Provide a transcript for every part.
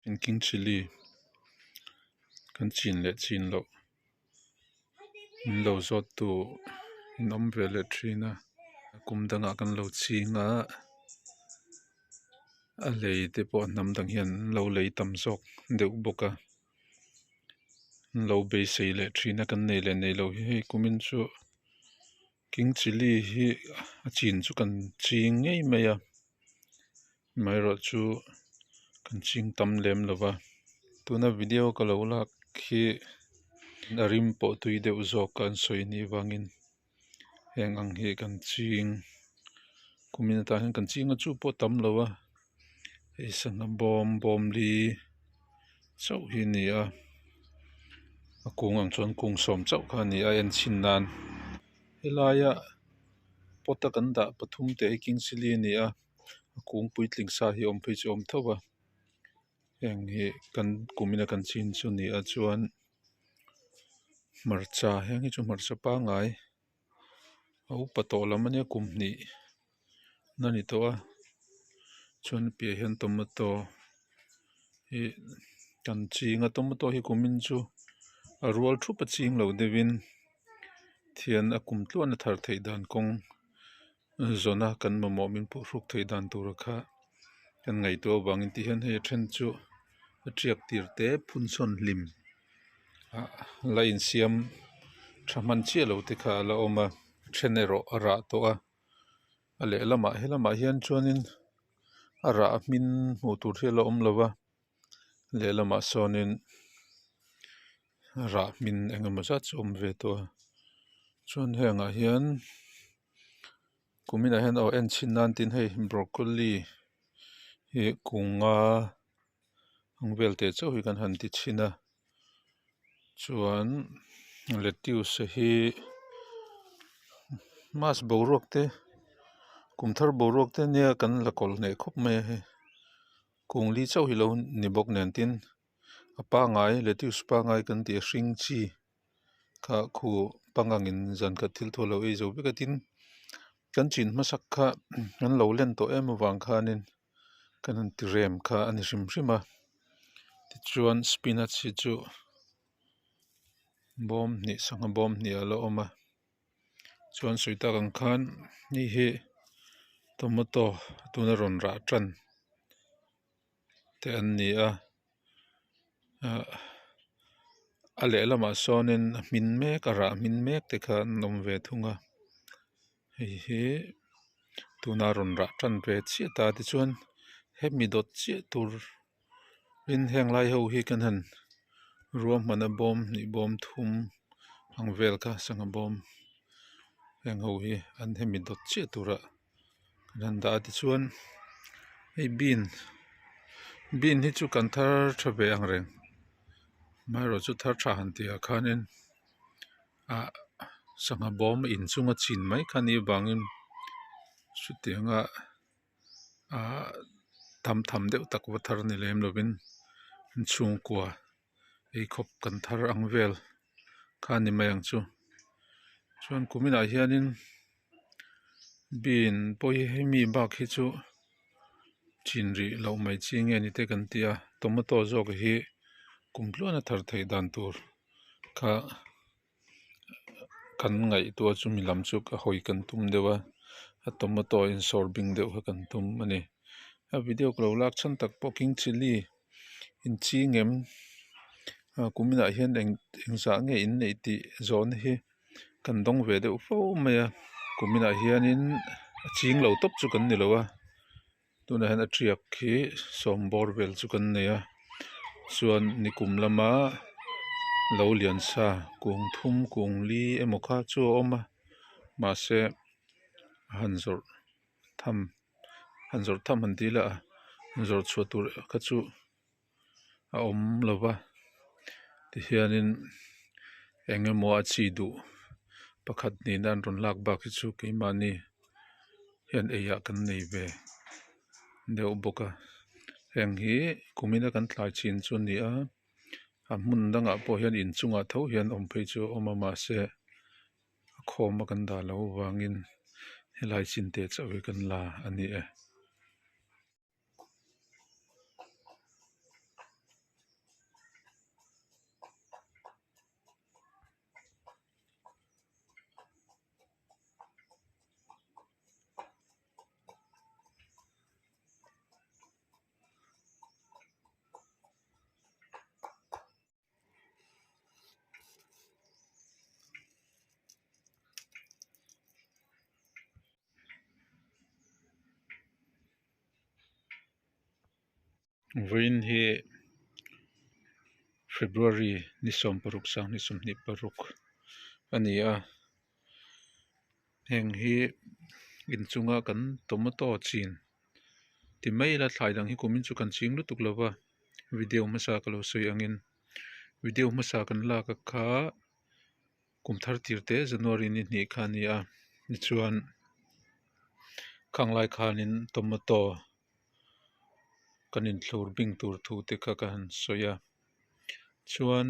King chilli kan chin leh chin loh min lo zawt tu an awm ve leh thin a kum dangah kan lo ching a a lei te pawh hnam dang hian an lo lei tam zawk deuh bawk a an lo beisei leh thin a kan nei leh nei lo hi hei kumin chu king chilli hi a chin chu kan ching ngei mai a. Amaherawhchu kan ching tam lem lo va tuna video ka lo lak hi a rim pawh tui deuh zawk a an sawi anih avangin heng ang hi kan ching kumin atang hian kan ching a chu pawh a tam lo a hei sangha bawm bawm li chauh hi a ni a a kung ang chuan kung sawm chauh kha a ni a enchhin nan helaia pot a kan dah pathum te hi king chilli a ni a. A kung puitling sa hi awm phei chu a awm tho a heng hi kan kum in a kan chin chu a ni a chuan hmarcha heng hi chu hmarcha pangngai a upa tawh lam ania kum hnih na ni tawh a chuan a piahah hian tomato hi kan ching a tomato hi kum in chu a rual thup a ching lo deuh in thian a kum tluan a thar theih dan kawng. Zawna kan mamawh min pawh hruk theih dan tura kha kan ngaihtuah avangin ti hian hei a then chu a tiak tir te phun sawn hlim ah la insiam tha hman chiah lo te kha a la awm a a then erawh a rah tawh a a lehlamah helamah hian chuanin a rah hmin hmuh tur hi a la awm lo va lehlamah sawnin rah hmin engemaw zat chu a awm ve tawh a chuan hengah hian. Kuminah hian aw en chhin nan tin hei broccoli hi kunga ang vel teh chauh hi kan han ti chhin a chuan lettuce hi mass boruak te kum thar boruak te nia kan la kawlh hneh khawp mai a hei kung li chauh hi lo ni bawk nen tin a pangai lettuce pangai kan tih a hring chi. Kha khu pangangin zan khat thil thu a lo ei zo vek a tin kan chin hmasak kha an lo len tawh em avang khanin kan han ti rem kha a ni hrim hrim a tichuan spinach hi chu bawm hnih sangha bawm hnih a la awm a chuan sawi tak ang khan hei hi tomato tuna rawn rah tan te an ni a ahh a lehlamah sawnin a hmin mek a rah hmin mek te kha an awm ve thung a hei hi tuna rawn rah tan ve chiah ta tichuan hemi dawt chiah tur in heng lai ho hi kan han ruahman a bawm hnih bawm thum ang vel kha sangha bawm heng ho hi an hemi dawt chiah turah. Kan han dah a tichuan hei bean bean hi chu kan thar tha ve ang reng amaherawhchu thar tha han tih ah khanin ah sangha bawm inchunga chin mai kha anih avangin chutianga ah tam tham deuh tak va thar ni lem lovin chhungkua eikhawp kan thar ang vel kha a ni mai ang chu chuan kuminah hianin bean pawh hi hemi bak hi chu chin rih loh mai chi nge ni te kan ti a tomato zawk hi kum tluan a thar theih dan tur kha kan ngaihtuah chumi lam chu ka hawi kan tum deuh a a tomato insawr bing deuh kha kan tum a ni a video ka lo lak chhan tak pawh king chilli inching em ah kuminah hian eng engzah nge in neih tih zawhna hi kan dawng ve deuh fo mai a kuminah hianin a ching lo tawp chu kan ni lo a. Tunah hian a tiak hi sawm bawr vel chu kan nei a chuan nikum lama lo lian sa kung thum kung li emaw kha chu a awm a mahse a han zawrh tham han zawrh tham han tih lah a zawrh chhuah tur kha chu a awm lo va tihianin eng emaw a chi duh pakhat nihna an rawn lak bak hi chu keimahni hian eiah kan nei ve deuh bawk a heng hi kumina kan thlai chin chu a ni a a hmun dangah pawh hian inchungah tho hian awm phei chu a awm a mahse a khawm a kan dah loh avangin helai chin te chauh hi kan la a ni e. Vawiin hi February ni 16 2026 a ni a heng hi inchunga kan tomato chin ti mai ila thlai dang hi kumin chu kan ching lutuk lo va video hmasa ka lo sawi angin video hmasa kan lak a kha kum thar tir te January ni hnih kha a ni a tichuan khang lai khanin tomato kan inthlur bing tur thu te kha ka han sawi a chuan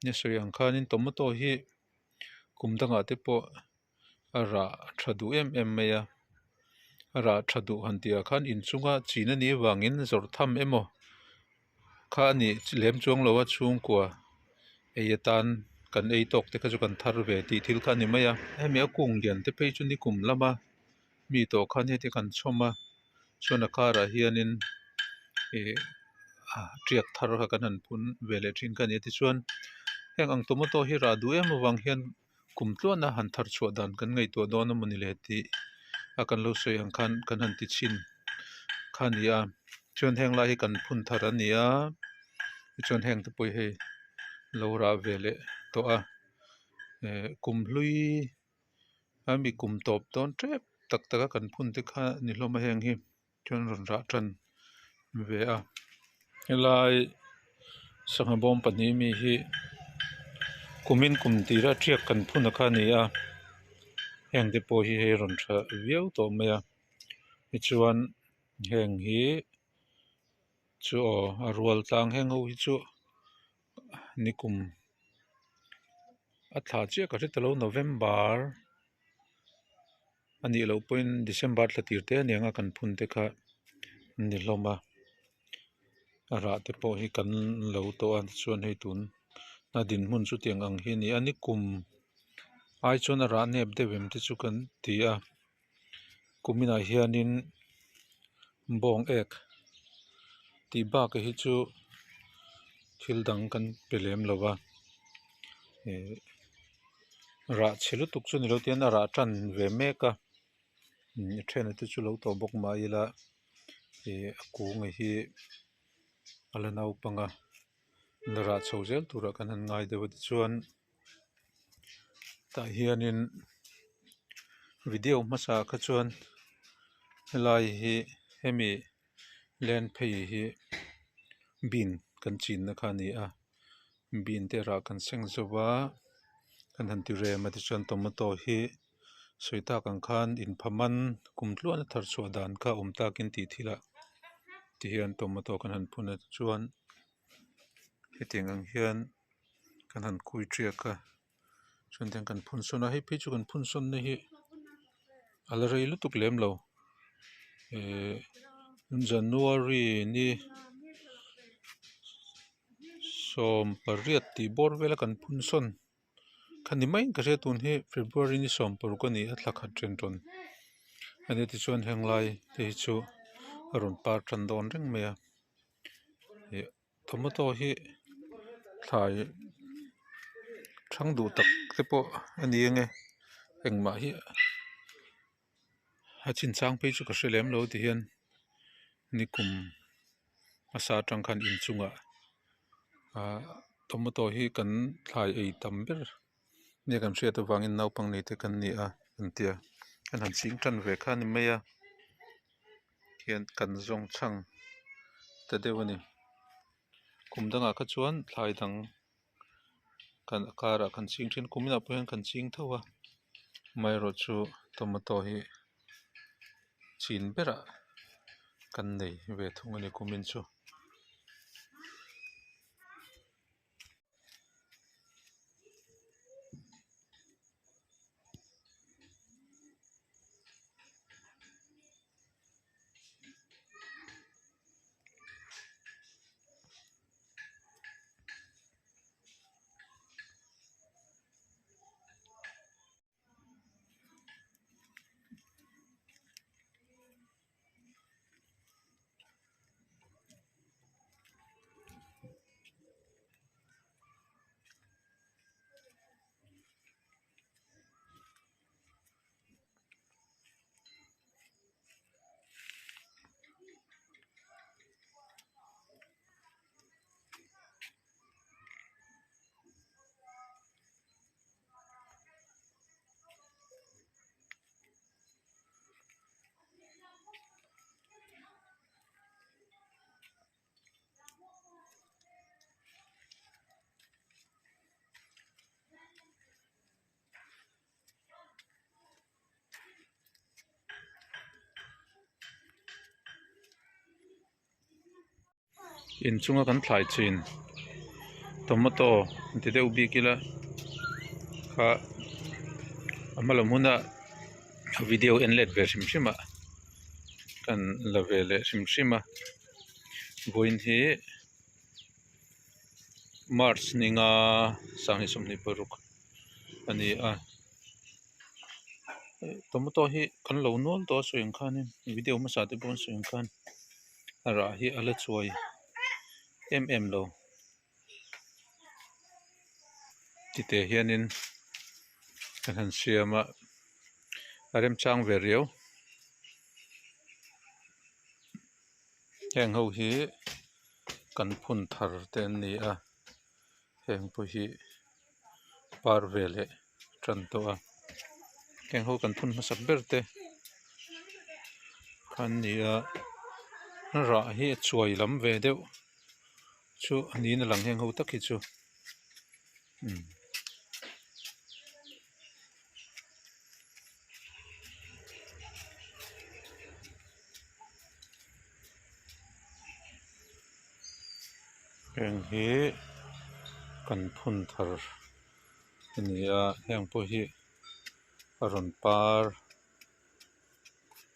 ni sawi ang khanin tomato hi kum dangah te pawh a rah tha duh em em mai a a rah tha duh han tih ah khan inchunga chin a nih avangin zawrh tham emaw kha a nih lem chuang lo a chhungkua ei atan kan ei tawk te kha chu kan thar ve tih thil kha a ni mai a hemi a kung lian te phei chu nikum lama mi tawh khan heti kan chhawm a chuan a karah hianin ih tiak thar kha kan han phun ve leh thin kha a ni a tichuan heng ang tomato hi rah duh em avang hian kum tluana han thar chhuah dan kan ngaihtuah dawn emaw ni le tih a kan lo sawi ang khan kan han ti chhin kha a ni a chuan heng lai hi kan phun thar a ni a tichuan heng te pawh hi hei lo rah ve leh tawh a eh kum hlui a mi kum tawp dawn tep tak tak a kan phun te kha ni hlawm a heng hi chuan rawn rah tan ve a helai sangha bawm pahnih mi hi kumin kum tira tiak kan phun a kha a ni a heng te pawh hi hei a rawn tha viau tawh mai a tichuan heng hi chu aw a rual tlang heng ho hi chu nikum a thla chiah ka hre ta lo November a nih loh pawhin December thla tir te aniang a kan phun te kha an ni hlawm a a rah te pawh hi kan lo tawh a tichuan hei tun a dinhmun chu tiang ang hi a ni a nikum ai chuan a rah nep deuh em te chu kan ti a kuminah hianin bawng ek tih bakah hi chu thil dang kan pe lem lo va ihh rah chhe lutuk chu ni lo tihian a rah tan ve mek a a then te chu lo tawh bawk mah ila ih a kung hi a la naupang a la rah chho zel turah kan han ngai deuh a tichuan tah hianin video hmasa kha chuan helai hi hemi len phei hi bean kan chinna kha a ni a bean te rah kan seng zo va kan han ti rem a tichuan tomato hi sawi tak ang khan inphaman kum tluan a thar chhuah dan kha awm takin tih thil ah tihian tomato kan han phun a tichuan hetiang ang hian kan han kui tiak a chuan tiang kan phun sawn a hei phei chu kan phun sawn na hi a la rei lutuk lem lo ihh January ni 18 tih bawr vela kan phun sawn kha ni maiin ka hria tun hi February ni 16 a ni a thla khat ṭhen tawn a ni tichuan heng lai te hi chu a rawn par ṭan dawn reng mai a ih tomato hi thlai ṭhang duh tak te pawh a ni ang e engmah hi a chinchang phei chu ka hre lem lo ti hian nikum hmasa atang khan inchungah ahh tomato hi kan thlai ei tam ber nia kan hriat avangin naupang nei te kan ni a an tia kan han ching tan ve kha a ni mai a hian kan zawng chhang ta deuh a ni kum dangah kha chuan thlai dang kan a karah kan ching thin kum inah pawh hian kan ching tho a amaherawhchu tomato hi chin berah kan nei ve thung a ni kumin chu. Inchunga kan thlai chin tomato an ti deuh bik ila kha a hma lam huna video en let ve hrim hrim ah kan la ve leh hrim hrim a vawiin hi march ni nga sanghnih 26 a ni a tomato hi kan lo nual tawh a sawi ang khanin video hmasa te pawh an sawi ang khan a rah hi a la chuai em em lo tite hianin kan han siam a a remchang ve riau heng ho hi kan phun thar te an ni a heng pawh hi par ve leh tan tawh a heng ho kan phun hmasak ber te kha an ni a rah hi a chuai lam ve deuh chu a niin a lang heng ho tak hi chu umm. Heng hi kan phun thar a ni a heng pawh hi a rawn par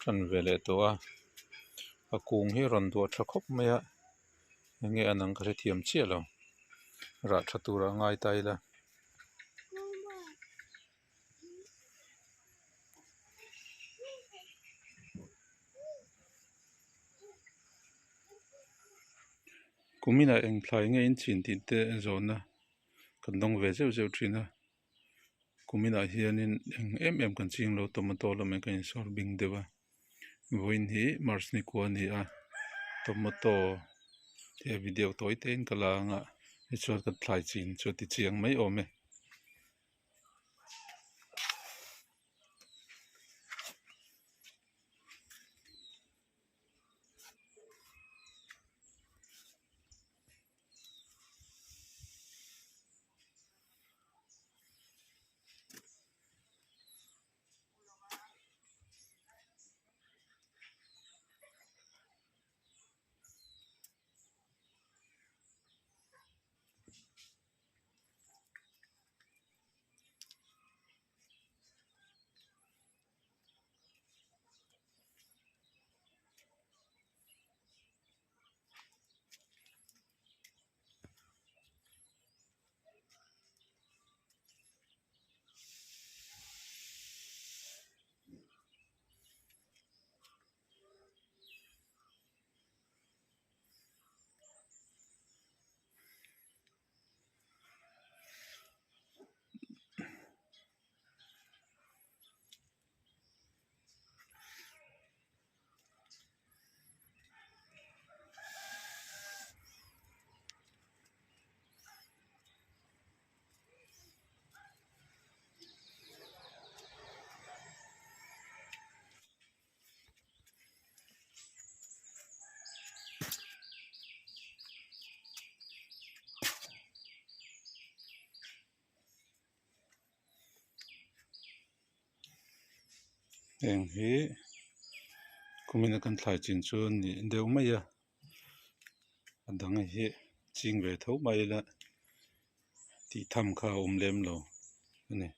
tan ve leh tawh a a kung hi a rawn duah tha khawp mai a enge a nang ka hrethiam chiah lo rah tha turah a ngai ta ila. Kuminah eng thlai nge in chin tih te zawhna kan dawng ve zeuh zeuh thin a kuminah hianin eng em em kan ching lo tomato lamah kan insawr bing deuh a vawiin hi march ni kua a ni a tomato he video tawi te in ka la ang a tichuan kan thlai chin chu a ti chiang mai awm e. Heng hi kumina kan thlai chin chu a ni deuh mai a a dang hi ching ve tho mai ila tih tham kha a awm lem lo a ni.